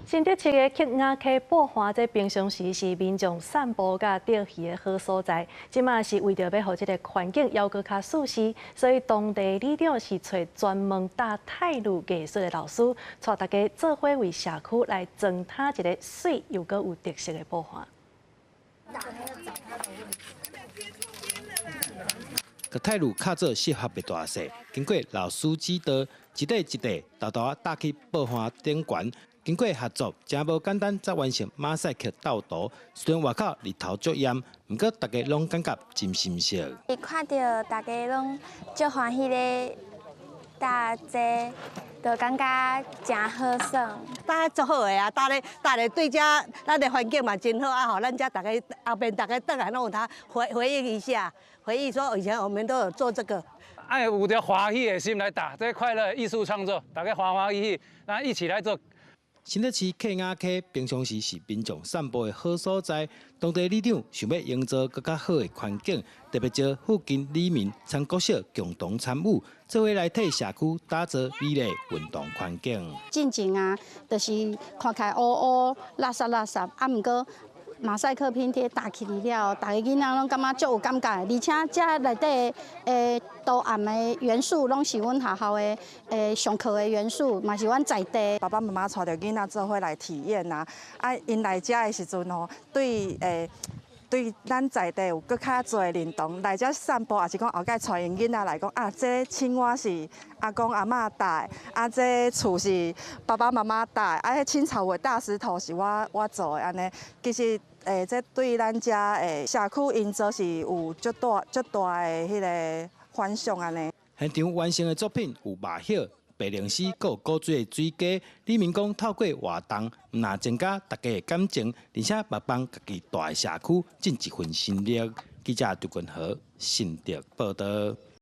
新竹市的客雅溪布岸，這平常時是民眾散步佮釣魚的好所在。這馬是為著欲予這个環境猶閣較舒適，所以當地里長是揣專門打泰魯藝術的老師，帶大家做伙為社區來裝忒一个媠又閣有特色的布岸。佮泰魯敲做適合的大細，經過老師指導，一塊一塊沓沓仔搭去布岸頂懸。經過合作，誠無簡單，才完成馬賽克鬥圖。雖然外口日頭足炎，毋過大家攏感覺真心適。伊看著大家攏足歡喜咧搭這個，就感覺誠好耍。搭足好的啊，搭咧搭咧對遮咱的環境嘛真好啊！予咱遮逐家後邊逐家轉來攏有通回回憶一下，回憶說以前我們都有做這個。愛有著歡喜的心來搭，這快樂藝術創作，大家歡歡喜喜，咱一起來做。新竹市客雅溪平常時是民眾散步的好所在，當地里長想欲營造閣較好的環境，特別招附近里民參國小共同參與，做伙來替社區打造美麗運動環境。進前啊，就是看起來烏烏垃圾垃圾，啊，毋過馬賽克拼貼搭起來了後，逐个囡仔攏感覺足有感覺，而且這內底的圖案的元素攏是阮學校的上課的元素，嘛是阮在地。爸爸媽媽帶著囡仔做伙來體驗啊，啊，𪜶來遮的時陣吼，對咱在地有閣較濟認同。來遮散步，抑是講後蓋帶𪜶囡仔來講啊，這青蛙是阿公阿嬤搭的，啊，這厝是爸爸媽媽搭的，啊，彼青草的大石頭是我做的，按呢，其實這對咱遮社區營造是有足大足大的彼个反響按呢。現場完成的作品有麻葉、白靈絲，閣有古錐的水雞。里民講透過活動，毋但增加大家的感情，而且嘛幫家己蹛的社區盡一份心力。記者張君和新竹報導。